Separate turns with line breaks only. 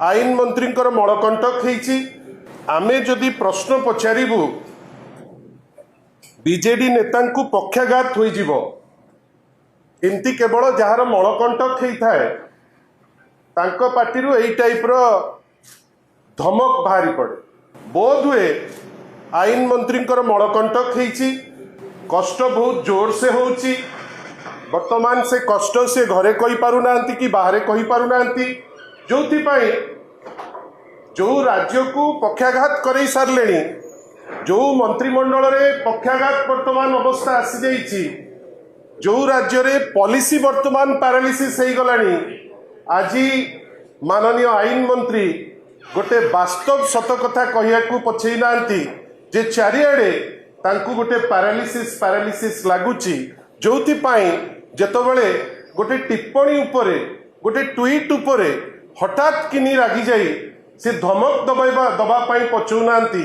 ଆଇନ ମନ୍ତ୍ରୀଙ୍କର ମଳକଣ୍ଟକ ହେଇଛି। ଆମେ ଯଦି ପ୍ରଶ୍ନ ପଚାରିବୁ, ବିଜେଡି ନେତାଙ୍କୁ ପକ୍ଷାଘାତ ହୋଇଯିବ। ଏମିତି କେବଳ ଯାହାର ମଳକଣ୍ଟକ ହେଇଥାଏ, ତାଙ୍କ ପାଟିରୁ ଏଇ ଟାଇପର ଧମକ ବାହାରି ପଡ଼େ। ବୋଧହୁଏ ଆଇନ ମନ୍ତ୍ରୀଙ୍କର ମଳକଣ୍ଟକ ହେଇଛି, କଷ୍ଟ ବହୁତ ଜୋରସେ ହେଉଛି। ବର୍ତ୍ତମାନ ସେ କଷ୍ଟ ସେ ଘରେ କହିପାରୁନାହାନ୍ତି କି ବାହାରେ କହିପାରୁନାହାନ୍ତି। ଯୋଉଥିପାଇଁ ଯୋଉ ରାଜ୍ୟକୁ ପକ୍ଷାଘାତ କରେଇ ସାରିଲେଣି, ଯୋଉ ମନ୍ତ୍ରିମଣ୍ଡଳରେ ପକ୍ଷାଘାତ ବର୍ତ୍ତମାନ ଅବସ୍ଥା ଆସିଯାଇଛି, ଯୋଉ ରାଜ୍ୟରେ ପଲିସି ବର୍ତ୍ତମାନ ପାରାଲିସିସ୍ ହେଇଗଲାଣି, ଆଜି ମାନନୀୟ ଆଇନ ମନ୍ତ୍ରୀ ଗୋଟେ ବାସ୍ତବ ସତ କଥା କହିବାକୁ ପଛେଇ ନାହାନ୍ତି ଯେ ଚାରିଆଡ଼େ ତାଙ୍କୁ ଗୋଟେ ପାରାଲିସିସ୍ ଲାଗୁଛି। ଯୋଉଥିପାଇଁ ଯେତେବେଳେ ଗୋଟେ ଟିପ୍ପଣୀ ଉପରେ, ଗୋଟେ ଟ୍ୱିଟ୍ ଉପରେ ହଠାତ୍ କିନି ରାଗିଯାଇ ସେ ଧମକ ଦବା ପାଇଁ ପଛଉନାହାନ୍ତି।